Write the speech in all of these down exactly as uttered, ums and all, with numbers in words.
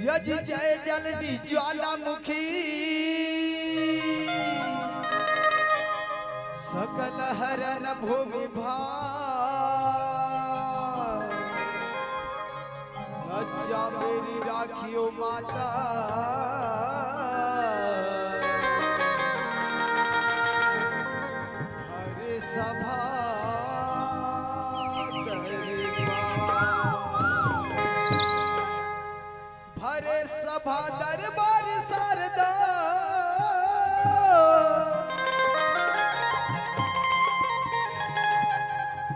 यजि जय जलनी ज्वालामुखी, सकल हरन भूमि भार। लज्जा मेरी राखियो माता, भरे सभा दरबार। भरे सभा दरबार शारदा,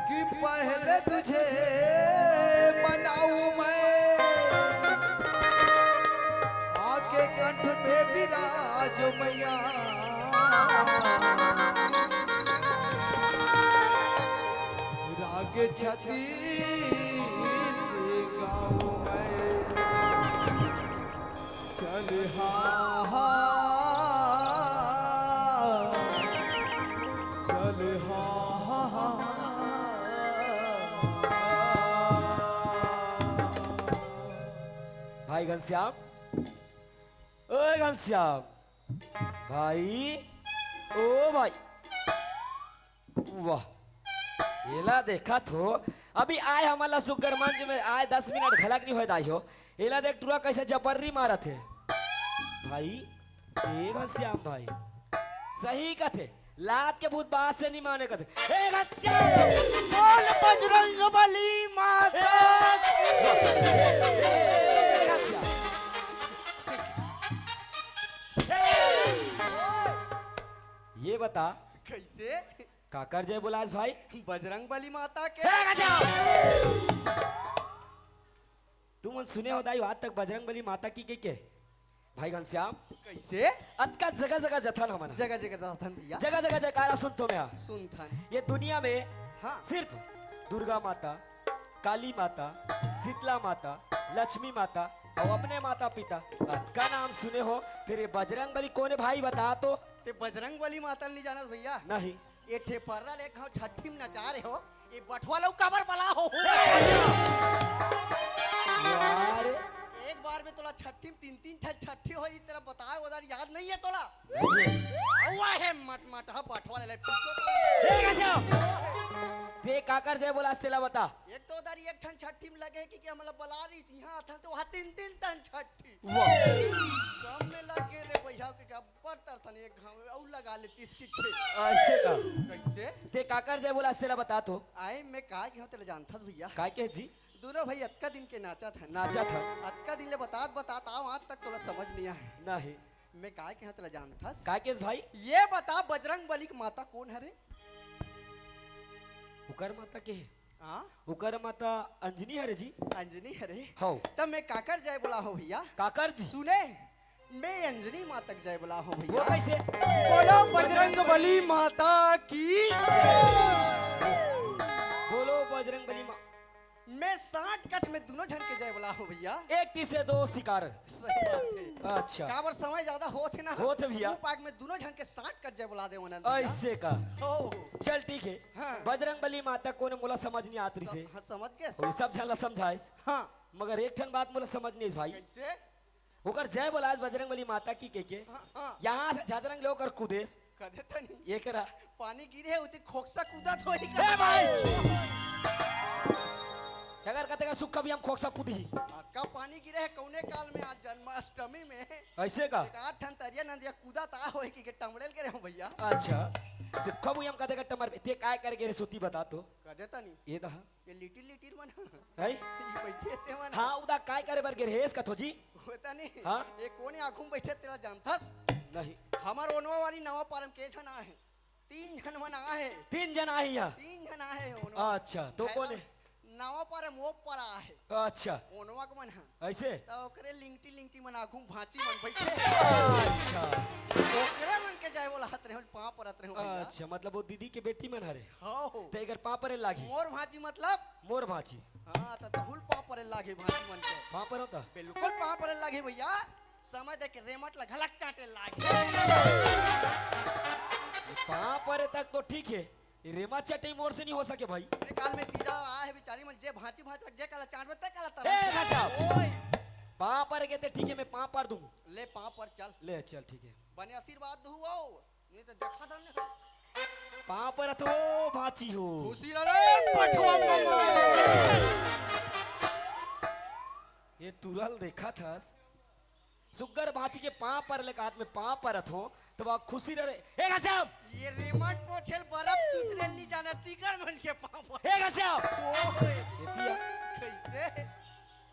कि पहले तुझे मनाऊं मैं, आके कंठ में विराज मैया। राग छत्तीस गाऊं मैं। चल हा, हा, चल हा, हा, हा। भाई घनश्याम, ओ घनश्याम, भाई, ओ भाई, वाह, एला देखत हो, अभी आय हमन ला सुग्घर मंच में आय दस मिनट घलक नहीं होय दाई हो, एला देख टुरा कैसे जबर्री मारत हे। भाई, ए घनश्याम भाई, सही कथे, लात के भूत बात से नहीं माने कथे। ए घनश्याम! बोल बजरंग बली माता की। ए घनश्याम! ए! ये बता, कैसे? काकर जय बोलास भाई? बजरंग बली माता के। ए, गजब! तुमन सुने हो दाई, आज तक बजरंग बली माता की के, के? भाई घनश्याम, कैसे? अतका जगह जगह जथन हमन। जगह जगह जथन भैया। जगह जगह जयकारा सुनथो मैं। सुनथन। ये दुनिया में हाँ। सिर्फ दुर्गा माता, काली माता, शीतला माता, लक्ष्मी माता और अपने माता पिता, अतका नाम सुने हो, फिर ये बजरंग बली कौन है भाई, बता तो। ते बजरंग बली माता नहीं जानत भैया? नहीं। ये ठेपररा ले घाव छट्ठी में नचा रहे हो, ये बठवा लऊ काबर बला हो? यार। एक बार में तोला छट्ठी में तीन तीन ठन छट्ठी हो रही, तेरा बताए उधर याद नहीं है तोला? नहीं। हुआ है मट मट, हाँ, बठवा ले, ले, पीछे तो। ए, गजब! ते काकर जय बोलास तेला बता। एक तो उधर एक ठन छट्ठी में लगे कि, कि हमला बला रही, यहाँ था तो वहाँ तीन तीन ठन छट्ठी। वाह। कम में लगे रे भैया के क्या बड़ तरसन एक घाव अउ लगा लेतीस किथे। ऐसे का? कैसे? ते काकर जय बोलास तेला बता तो। आए मैं का के हूँ तेला जानथस भैया? का के जी? दोनों भाई अतका दिन के नाचा था। नाचा था। अतका दिन ले बतात बतात आओ आज तक तोला समझ नहीं आए। नहीं। मैं का के हूँ तेला जानथस? का के भाई? ये बता बजरंग बली के माता कौन हरे? उकर माता के है? हाँ? उकर माता अंजनी हरे जी। अंजनी हरे? हौ। तब मैं काकर जय बोला हो भैया? काकर जी। सुने, मैं अंजनी माता के जय बोला हो वो भैया। कैसे? बोलो बजरंग बली माता की। बोलो बजरंग बली माँ। मैं साठ कट में दोनों झन के जय बोला हो भैया। एक तीर से दो शिकार। सही बात है। अच्छा। काबर समय ज्यादा होत है ना। होत है भैया। वो पाक में दोनों झन के साठ कट जय बोला दे आनंद भैया। ऐसे का। हो। चल ठीक है। हाँ। बजरंग बली माता कौन है मोला समझ नहीं आत रही से। हाँ, समझ गए। वो सब झन ला समझाइस। हाँ। मगर एक ठन बात मोला समझ नहीं आइस भाई। कैसे? ओकर जय बोलास बजरंग बली माता की के के। हाँ, हाँ। यहाँ से झजरंग ले ओकर कुदेस। कदे तनी। एकरा। पानी गिरे है, उती खोकसा कूदत होही का? ए भाई! अगर कते का सुख कभी हम खोकसा कूदही। अतका पानी गिरे है, कौने काल में आज जन्माष्टमी में? ऐसे का? एक आध ठन तरिया नदिया कूदत होही कि के टमड़ेल के रहे हो भैया। अच्छा। से कब हम कते का टमर, ते काय कर गे रहे सोती बता तो? कदे तनी। ये दहा। ये लिटिल लिटिल मन। है? ये बैठे ते मन। हाँ, उदा काय करे बर गे रहे, कथो जी? होता नहीं। हाँ? ये कोने आँखों में बैठे तेला जानथस? नहीं। हमर ओनवा वाली नवा पारम के झन आहे? तीन झन मन आहे। तीन झन आहे यहाँ? तीन झन आहे ओनवा। अच्छा, तो कौन है? नवा पारम वो पारा आहे। अच्छा। ओनवा के मन है। ऐसे? तो ओकरे लिंगटी लिंगटी मन आँखों में भांची मन बैठे। अच्छा। ओकरे मन के जाए बोला हाथ रहे, पाँव परत रहे भैया। अच्छा, मतलब वो दीदी के बेटी मन हरे? हाँ हो। तो एकर पाँव परे लागी? मोर भांची मतलब? मोर भांची। हाँ, तो तहुल पाँव परे लागी भांची मन के। पाँव परे होता? बिल्कुल पाँव परे लागी भैया। समय दे के रेमट ला घलक चाटे लागे। पाँव परे तक तो ठीक है, रेमा चटई मोर से नहीं हो सके भाई। अरे काल में तीजा आए हे बिचारी मन, जे भांची भांच रख, जे काला चांट में ते काला ए, तरह। ना जाओ। ओए। पाँव पर के ते ठीक है, मैं पाँव पर दूं। ले पाँव पर चल। ले चल, ठीक है। बने आशीर्वाद दू आओ, नहीं तो देखा था नहीं। पाँव पर अथो भांची हो। खुशी रह रे पठवा मामा। ये टुरल देखा थस। सुग्घर भांची के पाँव पर ले, हाथ में पाँव परत हो, तो वह खुशी रहे। ए घनश्याम! ये रिमोट पोछेल बर्फ चुचरेल नहीं जाना, तीकर मन के पाँव पर। ए घनश्याम! ओए। एतिया। कैसे?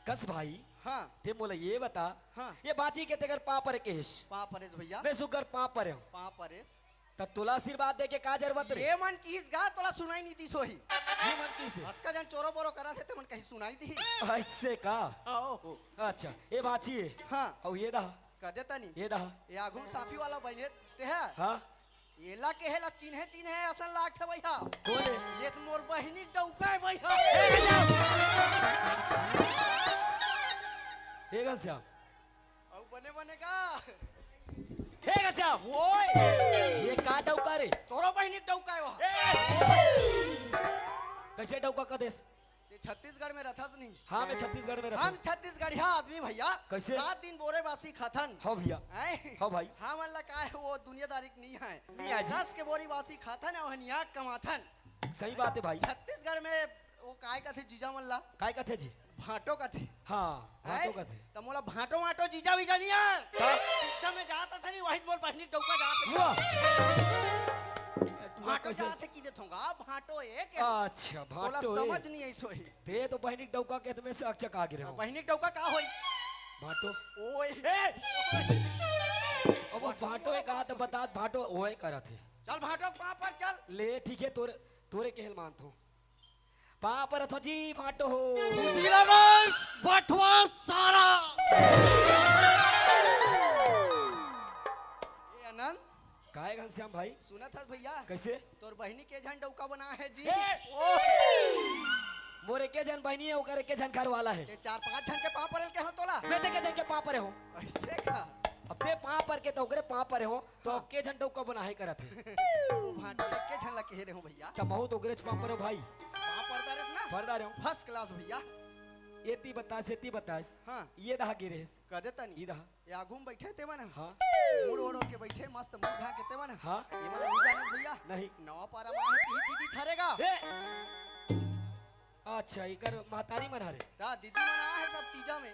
कस भाई, हाँ। ते मोला ये बता, हाँ। ये भांची के तेकर पाँव पर केस। पाँव परेस भैया। मैं सुग्घर पाँव परे हूँ। पाँव परेस। त तोला आशीर्वाद दे के का जरूरत रे? ये मन किस गा तोला सुनाई नहीं दिस होही। ये मन किस हे? अतका जन चोरो बोरो करा थे, ते मन कहीं सुनाई दी। ऐसे का? आओ। अच्छा, ये भांची हे। हाँ। अउ ये दहा। कदे तनी। ये दहा। ये आघुम साफी वाला बने ते है। हाँ। ये ला के हे ला चिन्हे चिन्हे असन लाग थे भैया। कौन हे? ये तो मोर बहिनी डौका है भैया। ए घनश्याम। ए घनश्याम। अउ बने बने का? हे घनश्याम। ओए। ये का डौका रे? तोरो बहिनी डौका है वह। ए! कैसे डौका कह देस? ये छत्तीसगढ़ में रथस नहीं। हाँ, मैं छत्तीसगढ़ में रथस। हम छत्तीसगढ़िया आदमी भैया। कैसे? रात दिन बोरे बासी खाथन। हाँ भैया। हैं? हाँ भाई। हमन ला का है वो दुनियादारी के नहीं है। नहीं आजी। रस के बोरी बासी खाथन अउ हनिया कमाथन। सही बात है भाई। छत्तीसगढ़ में वो काय कथे जीजा मन ला? काय कथे जी? भांटो कथे। हाँ, भांटो हैं? कथे। त मोला भांटो वांटो जीजा वीजा नहीं है। का? एकदम में जात था नहीं, वही मोर बहिनी डौका जात है। वाह। भांटो कैसे? जात है की देथोंगा, भांटो एक है। अच्छा, तोला भांटो समझ एक। नहीं आई सोही। ते तो बहिनी डौका के में से अकचका गिरे हो। बहिनी डौका का होई? भांटो। ओए। ए! अब वो भांटो एक हाथ बता, भांटो ओए करत है। चल भांटो पाँव पर चल। ले ठीक है, तोरे, तोरे कहल मानथो। पाँव परत हो जी, भांटो हो। खुशी रह रे, बठवा सारा। ए आनंद। काय घनश्याम भाई? सुनत हस भैया? कैसे? तोर बहिनी के झन डौका बना है जी। ए! ओ! मोर एके झन बहिनी है, ओकर एके झन घर वाला है। ते चार पांच झन के पाँव परेल के हो तोला? मैं ते के झन के पाँव परे हो। ऐसे का? अब ते पाँव पर के तो ओकरे पाँव परे हो। तो हाँ। के झन डौका बनाहे करत हे। ओ भांटो, एके झन ला कहे रहे हो भैया। त महू तो ओकरेच पाँव परे हो भाई। पाँव परदा रेस ना? परदा रहे हो। First class भैया। एती बतास, एती बतास। हाँ। ये दहा गिरे हेस। कदे तनी। ई दहा। ये आगू में बैठे ते मन ह। हाँ। मुड़ ओढ़ के बैठे, मस्त मुड़ ढाके ते मन ह। हाँ। ये मन ला नहीं जाने भैया। नहीं। नवा पारा मा है, तीही दीदी थरेगा। ए! अच्छा, इकर महतारी मन हरे। ता दीदी मन आ है सब तीजा में।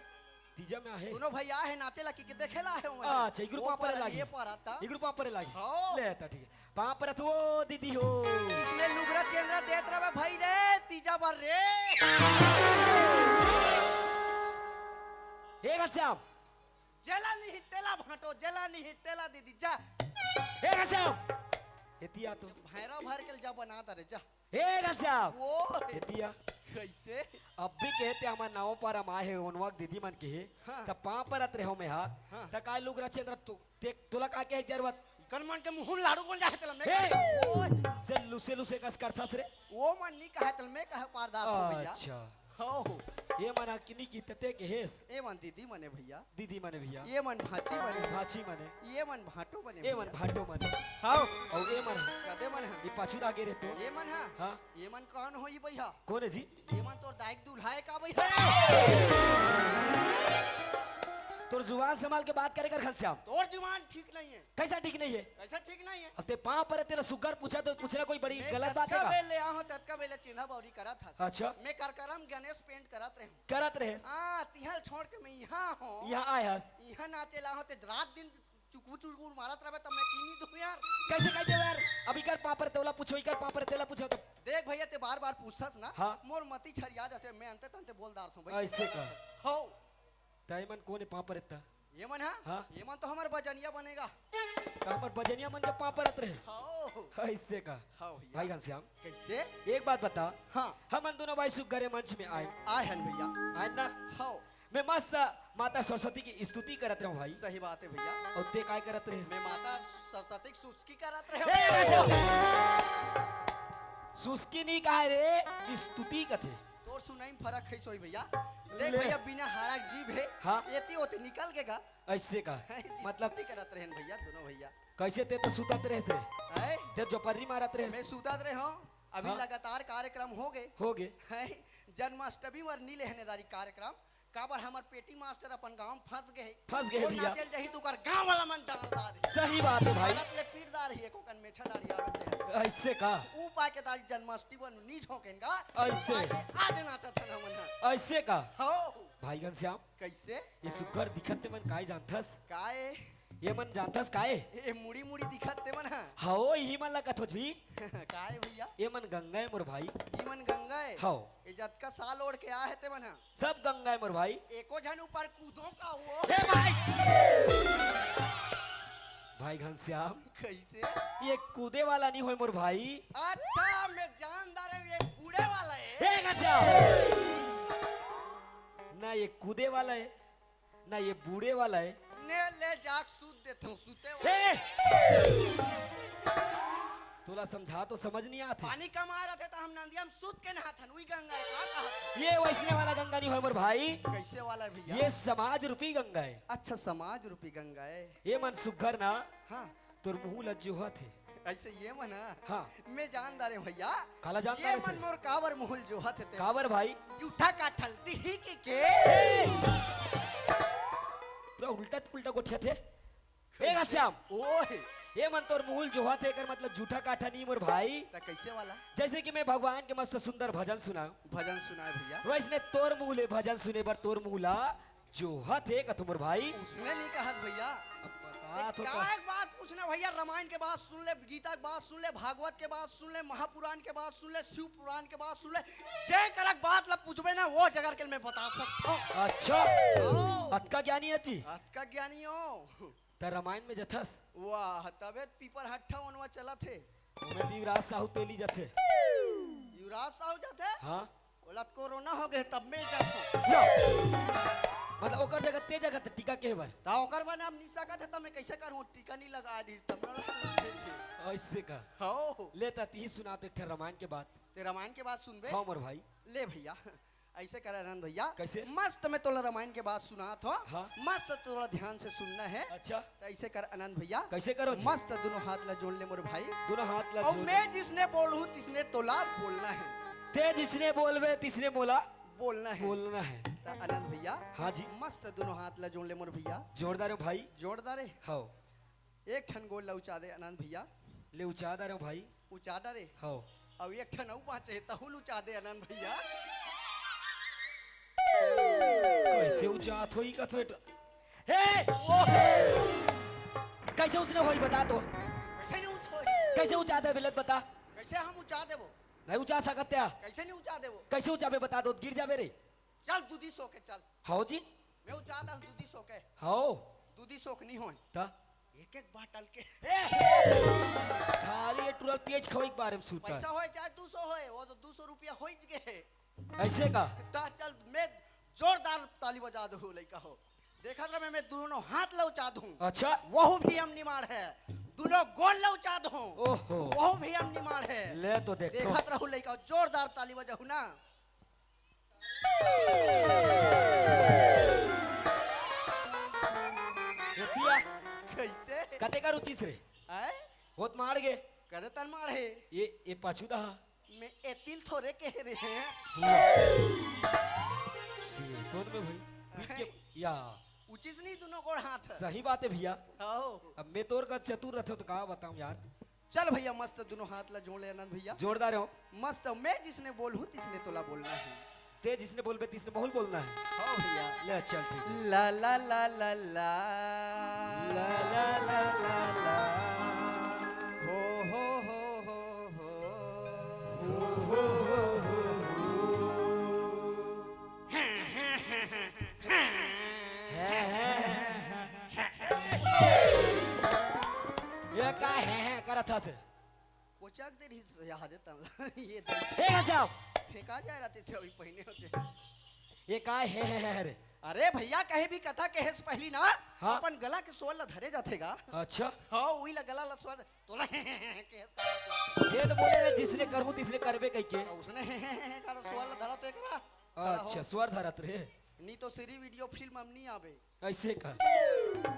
तीजा में आहे। दोनों भाई आ है नाचे ला कि, कि देखे ला है वो। अच्छा, इगरू वो पाँव परे पर लागी। ये पर आता। इगरू पाँव परे लागी। हाँ। ले ता ठीक है। पाँव परत हो दीदी हो। इसने लुगरा चेंदरा देत रहे भाई रे, तीजा बर रे। हे घनश्याम। जेला नहीं तेला भांटो, जेला नहीं तेला दीदी जा। हे घनश्याम। एतिया तो। भैरव भर के जा बना ता रे जा। हे घनश्याम। ओ। एतिया। कैसे? अब भी कहते हमर नाव पर हम आए हे, ओनवा के दीदी मन के हे। हाँ। त पाँव परत रहे हो मैं हा। हाँ। त काय लुगरा चेंदरा तू, ते, तोला का के जरूरत? इकर मन के मुंह में लाड़ू बन जाए तेला मैं ए! का? ओए। से लुसे लुसे कस करथस रे। वो मन नहीं कहे तेला मैं कहे पारदार हो भैया। अच्छा। हो। ये मन अकिनी की तते के हेस। ए मन दीदी मने भैया। दीदी मने भैया। ये मन भांची मने। भांची मने। ये मन भांटो मने ए मन भैया। भांटो मने। हाँ। अउ ए मन। कदे मन है? ये पाछू आगे रहते। ये मन है? हाँ। ये मन कौन होई भैया? कौन है जी? ये मन तोर दाई के दूल्हा है का भैया? तोर जुबान संभाल के बात करे कर घनश्याम। तोर जुबान ठीक नहीं है। कैसा ठीक नहीं है? कैसा ठीक नहीं है? अब ते पाँव परे तेला सुग्घर पूछा तो पूछना कोई बड़ी मैं गलत बात है जतका का? बेले आहो, ततका बेले चिन्हा बौरी करत हस। अच्छा। मैं करकरम गणेश पेंट करत रहे हूँ। करत रहे। हाँ, तिहल छोड़ के मैं यहाँ हूँ। यहाँ आए हस। यहाँ नाचे ला हो ते रात दिन चुकुर चुकुर मारत रहबे त मैं कीनी दूं यार। कैसे कह दे यार? अब इकर पाँव परे तेला पूछो, इकर पाँव परे तेला पूछो तो। देख भैया, ते बार बार पूछथस ना, हाँ। मोर मती छरिया जाथे, मैं अंते तंते बोल डारथूं भाई। ऐसे का? हो। त ये मन कोन हे पाँव परे त? ये मन हा? हाँ। ये मन तो हमर बजनिया बनेगा। त हमर बजनिया मन के पाँव परत रहे? हो। ऐसे का? हाँ भैया। भाई घनश्याम। कैसे? एक बात बता। हाँ। हमन दोनों भाई सुग्घर मंच में आए। आए हन भैया। आए ना? हो। मैं मस्त माता सरस्वती की स्तुति करत रहूं भाई। सही बात है भैया। अउ ते काय करत रहे? मैं माता सरस्वती की सुस्की करत रहे। ए, सुस्की नहीं कहा रे, स्तुति कथे। तोर सुनाई में फरक है सोई भैया। देख ले। भैया, बिना हाड़ा के जीभ है। हाँ। एती ओती निकल के गा। ऐसे का? स्तुति मतलब? करत रहे भैया, दोनों भैया। कैसे ते तो सुतत रहे रे? हैं? ते जोपरी मारत रहे। मैं सुतत रहे हूँ। अभी हाँ। लगातार कार्यक्रम हो गए। हो गए। हैं, जन्माष्टमी बर नी लेहने दारी कार्यक्रम, काबर हमर पेटी मास्टर अपन गांव में फंस गए हे। फंस गए हे वो भैया। नाचे ल जाही तो ओकर गांव वाला मन डांट डारही। सही बात हे भाई। भरत ले पीट डारही, एको कन मेछा डारी आवे ते। ऐसे का? ऊ पाय के दारी जन्माष्टमी बर नी झोंकेन का। ऐसे। ऊ पाय के आज नाचत हन हमन ह। ऐसे का? हो। भाई घनश्याम। कैसे? ये सुग्घर दिखत ते मन काय जानथस? काय? ये मन जानथस काय? ए, मुड़ी मुड़ी दिखत ते मन ह। हओ, इही मन ला कथोच भी। काय भैया? ये मन गंगा हे मोर भाई। ई मन गंगा हे? हओ। ये जतका साल ओढ़ के आ हे ते मन ह। सब गंगा हे मोर भाई। एको झन ऊपर कूदो का वो? हे भाई! भाई घनश्याम। कैसे? ये कूदे वाला नहीं होय मोर भाई। अच्छा, मैं जान डारे हूँ, ये बूढ़े वाला हे। हे घनश्याम! ना ये कूदे वाला हे, ना ये बूढ़े वाला हे। ने ले जाके सूत देथंव, सूते वाला। हे! तोला समझा तो समझ नहीं आथे। पानी कम आ रहा थे तो हम नंदिया में सूत के नहाथन, उही गंगा हे, का कहत? ये वैसने वाला गंगा नहीं होय मोर भाई। कैसे वाला भैया? ये समाज रूपी गंगा हे। अच्छा, समाज रूपी गंगा हे। ये मन सुग्घर ना। हाँ। तोर मुंह ल जोहत हे। ऐसे ये मन ह? हाँ। मैं जान डारे भैया। काला जान ये डारे मन से? मोर काबर मुंह ल जोहत हे ते? काबर भाई? जूठा काठा ल दिही कि के? ए! पूरा उल्टा पुल्टा गोठियाथे। ए घनश्याम। ओए। ये मन तोर मुंह ल जोहत हे, एकर मतलब जूठा काठा नहीं मोर भाई। त कैसे वाला? जैसे कि मैं भगवान के मस्त सुंदर भजन सुनाऊं। भजन सुनाए भैया। वैसने तोर मुंह ले भजन सुने बर तोर मुंह ला जोहत हे कथो मोर भाई। उसने नहीं कहस भैया। अब बता तो। का एक बात पूछना भैया, रामायण के बात सुन ले, गीता के बात सुन ले, भागवत के बात सुन ले, महापुराण के बात सुन ले, शिव पुराण के बात सुन ले, जे करक बात ला पूछबे ना, वो जगह के मैं बता सकता हूँ। अच्छा। हाँ। अतका ज्ञानी हे जी? अतका ज्ञानी हो। त रामायण में जथस? वाह, तबे त पीपर हट्ठा ओनवा चलत हे। ओमे त युवराज साहू तेली जाथे। युवराज साहू जाथे? हाँ। ओला त कोरोना हो गए, तब मैं जाथो। या। मतलब ओकर जगह ते जगह त टीका के बर? त ओकर बर अब निशा का थे, त मैं कैसे करूँ? टीका नहीं लगा दी, तब मैं ओला भेजे। ऐसे का? हो। ले त तिही सुना तो एक ठे रामायण के बात। ते रामायण के बात सुनबे? हाँ मोर भाई। ले भैया। ऐसे कर आनंद भैया। कैसे? मस्त मैं तोला रामायण के बात सुनात हो। हाँ। मस्त तोला ध्यान से सुनना है। अच्छा। तो ऐसे कर आनंद भैया। कैसे करो जी? मस्त दोनों हाथ ला जोड़ ले मोर भाई। दोनों हाथ ला और जोड़। मैं जिसने बोलूँ तिसने तोला बोलना है। ते जिसने बोलबे तिसने मोला बोलना है। बोलना है। तो आनंद भैया। हाँ जी। मस्त दोनों हाथ ला जोड़ ले मोर भैया। जोरदार हे भाई। जोरदार हे। हाँ। एक ठन गोड़ ला उचा दे आनंद भैया। ले उचा डारे हूँ भाई। उचा डारे? हव। अउ एक ठन अउ बाँचे हे, तहू ल उचा दे आनंद भैया। कैसे उचात होही कथो एट-, हे! ओ! कैसे उसने होही बता तो? कैसे नहीं उच होही? कैसे उचा दे बिलत बता? कैसे हम उचा देबो? नहीं उचा सकत त्या। कैसे नहीं उचा देबो? कैसे उचाबे बता दो, गिर जाबे रे। चल दूधी सो के चल। हव जी। मैं उचा दहूँ दूधी सो के। हव। दूधी सो के नहीं होय। त? एक एक बाटल के। ए! खाली ये टुरल पियज खवई के बारे में सूता है। पैसा होय चाहे दू सौ होय, वो तो दू सौ रुपया होइच गे हे। ऐसे का? त चल मैं जोरदार ताली बजा दहूँ लइका हो। देखत रह मैं, मैं दोनों हाथ ल उचा दहूँ। अच्छा। वहू भी हम निमाड़ हे। दोनों गोड़ ल उचा दहूँ। ओहो। वहू भी हम निमाड़ हे। ले तो देख तो। देखत रहू लइका हो, जोरदार ताली बजाहू ना। एतिया। कैसे? कते कर उचिस रे? आय? होत माड़ गे। कते तन माड़ हे? ये, ये पाछू दहा। मैं एतिल थोरे कहे रे। सीतोन में भाई। पीट के, या। उचिस नहीं दोनों गोड़ हाथ। सही बात है भैया। हव। अब मैं तोर का चतुर रहते तो का बताऊं यार। चल भैया, मस्त दोनों हाथ ला जोड़ ले आनंद भैया। जोरदार हो। मस्त, मैं जिसने बोलूँ, तिसने तोला बोलना है। ते जिसने बोलबे, तिसने मोहू ल बोलना है। हाँ भैया। ले, चल, ठीक है। ला, ला, ला, ला, ला। ला, ला, ला, ला, ला। हो, हो, हो, हो, हो। हो, हो, हो, हो, हो। ये का हे, हे करत हस? कोचक दे रही से, यहाँ दे तमला, ये दे। हे गजब! फेंका जाए रहते थे, अभी पहिने होते। ये का हे, हे, हे, हे रे? अरे भैया, कहीं भी कथा कहे से पहली ना, हाँ? अपन गला के स्वर ला धरे जाथे गा। अच्छा। हाँ, वही ला गला ला स्वर, तोला हे, हे, हे, हे, कहे से कहा। ये तो बोले रे, जिसने करहूँ, तिसने करबे कहि के। तो उसने हे, हे, हे, हे, कर स्वर ला धरा तो एकरा। अच्छा, स्वर धरत रे। नहीं तो श्री वीडियो फिल्म हम नहीं आवे। ऐसे का?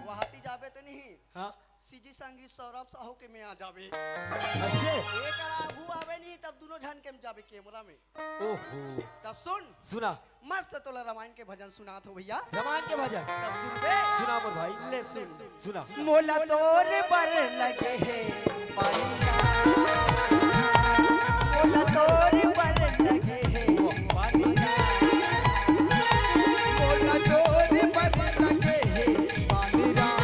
वहाती जाबे ते नहीं। हाँ। सीजी संगी सौरभ साहू के में आ जाबे। अच्छा। एकर आगू आबे नहीं, तब दुनों झन के में जाबे कैमरा में। ओहो। त सुन। सुना। मस्त तोला रामायण के भजन सुनात हो भैया। रामायण के भजन? त सुनबे? सुना मोर भाई। ले सुन। सुना। मोला तोर बर लगे हे पानी राम। मोला तोर बर लगे हे पानी राम। मोला तोर बर लगे हे पानी राम।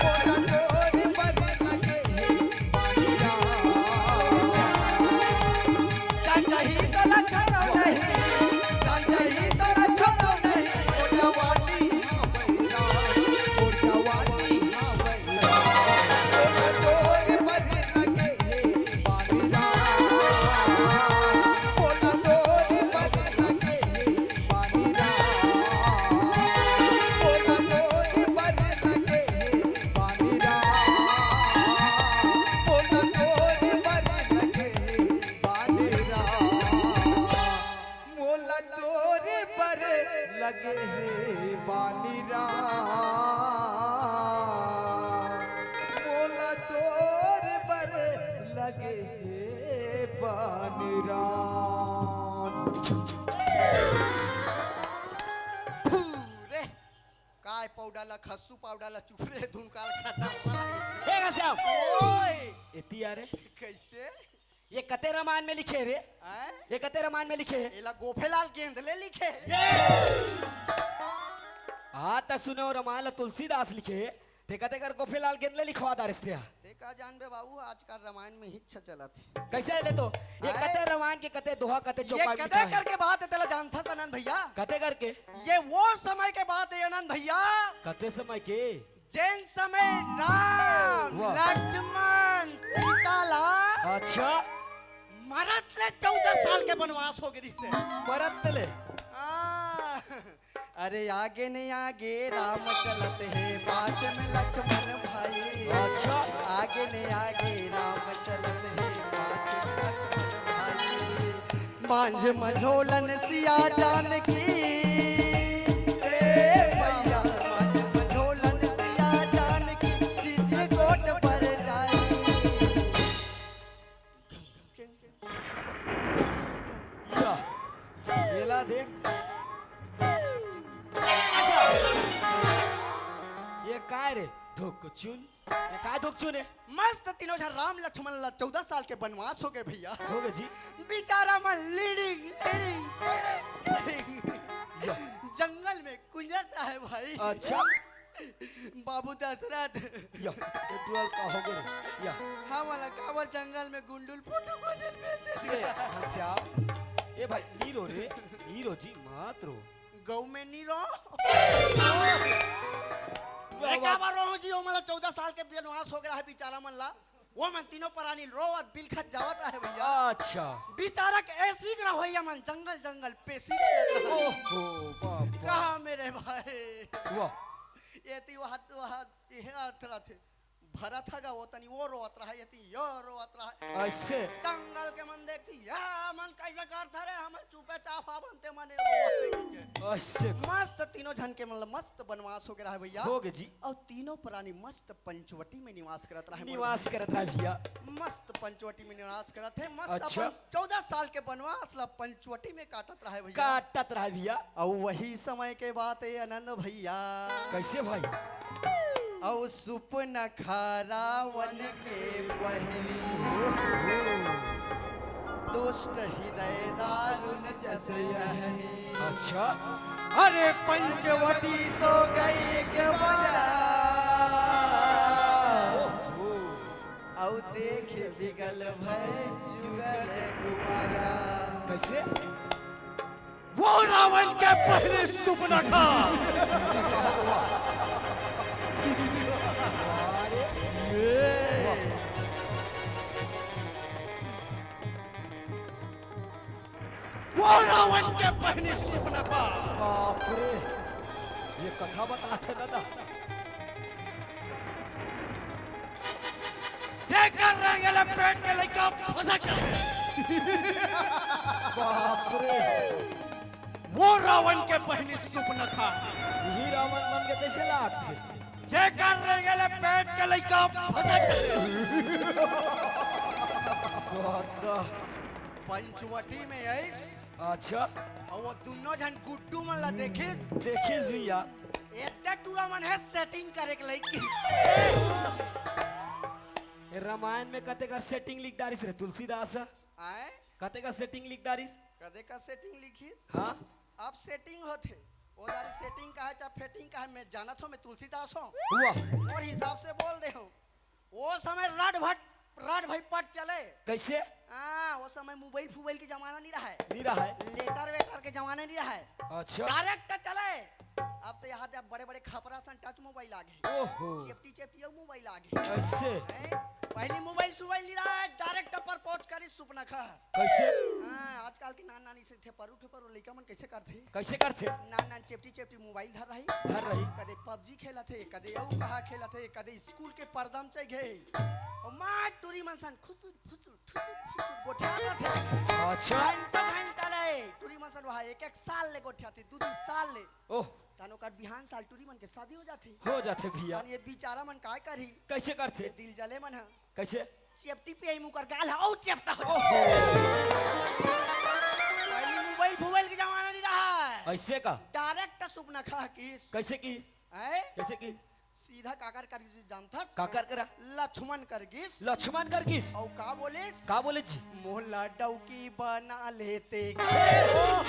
मोला तोर बर लगे हे पानी राम। चाचा ही तो लक्षण नहीं, चाचा ही तो लक्षण नहीं, मोटा वाली हाँ बैरा, मोटा वाली हाँ बैरा। मोला तोर बर लगे हे बानी राम, मोला तोर बर लगे हे बानी राम। फू रे, काय पाउडर ला, खस्सू पाउडर ला, चुप रे, धुन काल खतरनाक। हे घासियाम। ओए। एती आ रे। कैसे? ये कते रामायण में लिखे रे? हैं? ये कते रामायण में लिखे हे? एला गोफेलाल गेंद ले लिखे हे। ये! आज तक सुने हो रामायण ला तुलसीदास लिखे हे, ते कते कर गोफेलाल गेंद ले लिखवा दारेस ते हा? ते का जानबे बाबू, आजकल रामायण में हिच्छ चलत हे। कैसे ले तो? ये हैं? कते रामायण के कते दोहा, कते ये चौपाई कते लिखा हे? करके बात हे, तेला जानथस आनंद भैया? कते करके? ये वो समय के बात हे आनंद भैया। कते समय के? जेन समय राम, वाह। लक्ष्मण, सीता ला अच्छा। मरत ले चौदह साल के बनवास हो गे रिहिसे। मरत ले। आ, अरे आगे ने आगे राम चलत हे, पाछ में लक्ष्मण भाई। अच्छा। आगे ने आगे राम चलत हे, पाछ में लक्ष्मण भाई। मांझ मझोलन सिया जानकी, ए भैया, मांझ मझोलन सिया जानकी, चित्रकूट पर जाई। या, एला देख। ये काय रे? धुकचुन। ये काय धुकचुन हे? मस्त तीनों झन राम लक्ष्मण ला चौदह साल के बनवास हो गे भैया। हो गे जी। बिचारा मन लिड़िंग, लिड़िंग, लिड़िंग, लिड़िंग। या। जंगल में कुंजरत रहे भाई। अच्छा। बाबू दशरथ। या, ये टुअल का हो गे रे? या। हमन ला काबर जंगल में गुंडुल फोटो खोजे ल भेज दे? ए, घासियाम। ए भाई, नी रो रे, नी रो जी, मत रो। गऊ में नी रो। वाह, ए, वाह। काबर रोहूं जी, ओमन ला चौदह साल के बनवास हो गे रहे बिचारा मन ला। वो मन तीनों परानी रोवत बिलखत जावत रहे भैया। अच्छा। बिचारा के ऐसी रहोइया मन जंगल जंगल पेशी करत रहे। ओहो, बाप रे। कहा मेरे भाई। वाह। ये ती वहां, वहां, ये अर्थ रथे। भरत ह गा, वो तनी वो रोवत रहे, ये ती यो रोवत रहे। ऐसे? जंगल के मन देखती, या मन कैसे करता रे, हम चुपे चाप आवन ते मने रोवत देखे। ऐसे? मस्त तीनों झन के मन ल मस्त बनवास हो गे रहे भैया। हो गे जी। अउ तीनों परानी मस्त पंचवटी में निवास करत रहे। निवास करत रहे भैया। मस्त पंचवटी में निवास करत हे, मस्त अच्छा। अपन चौदह साल के बनवास ला पंचवटी में काटत रहे भैया। काटत रहे भैया। अउ वही समय के बात हे आनंद भैया। कैसे भाई? अउ सुपनखा रावन के बहिनी, दुष्ट हृदय दारुन जस यहनी। अच्छा। अरे पंचवटी सो गई के बला, अउ देख बिगल भय जुगल गुबारा। कैसे? वो रावन के बहिनी सुपनखा। अरे। ये। वो रावन के बहिनी सुपनखा। बाप रे, ये कथा बताथे दादा। जेकर रेंगे ले पेट के लइका फंसा कर। बाप रे। वो रावन के बहिनी सुपनखा। यही रावन मन के कैसे लागथे? जेकर रेंगे ले पेट के लइका फसक। पंचवटी में आइस। अच्छा। अउ वो दुनो झन गुड्डू मन ला देखिस। देखिस भैया। एते टूरा मन हे सेटिंग करे के लइकी। ए, रामायण में कते कर सेटिंग लिख डारिस रे तुलसीदास? आए? कते कर सेटिंग लिख डारिस? कते कर सेटिंग लिखिस? हाँ। अब सेटिंग होथे। वो दारी सेटिंग का है, चाहे फेटिंग का है, मैं जानत हों, मैं तुलसीदास हों। वाह। मोर हिसाब से बोल दे हों। वो समय रड भट, रड भई पट चले। कैसे? हाँ, वो समय मोबाइल फुबाइल के जमाना नहीं रहा है। नहीं रहा है। लेटर वेटर के जमाना नहीं रहा है। अच्छा। डायरेक्ट चले। अब तो यहाँ ते बड़े-बड़े खपरा सन टच मोबाइल आ गए। ओहो। चेपटी चेपटी अउ मोबाइल आ गए। कैसे? हैं? पहली मोबाइल सुबाइल नहीं रहा है, डायरेक्ट पर पहुंच करी सुपनखा। कैसे? हाँ, आजकल के नान नानी से ठेपरू ठेपरू लइका मन कैसे करथे? कैसे करथे? नान नान चेपटी चेपटी मोबाइल धर रही। धर रही। कदे पबजी खेलत हे, कदे अउ कहा खेलत हे, कदे स्कूल के पर्दा म चढ़ गे। अउ मार टूरी मन सन खुसुर फुसुर, ठुसुर फुसुर गोठियात रथे। अच्छा। घंटा घंटा ले टूरी मन सन वहाँ एक एक साल ले गोठियाथे, दू दू साल ले। ओह। तन ओकर बिहान साल टूरी मन के शादी हो जाथे। हो जाथे भैया। तन ये बेचारा मन काय करही? कैसे करथे? ये दिल जले मन ह। कैसे? चेपटी पियाई मुकर गाल ह, अउ चेपटा हो जाथे। ओहो। पहली मोबाइल फुबाइल के जमाना नहीं रहा है। ऐसे का? डायरेक्ट सुपनखा किस। कैसे किस? हैं? कैसे किस? सीधा काकर कर गिस जानथस? काकर करा? लक्ष्मण कर गिस। लक्ष्मण कर गिस? अउ का बोलिस? का बोले जी? मोला डौकी बना लेते। ओह!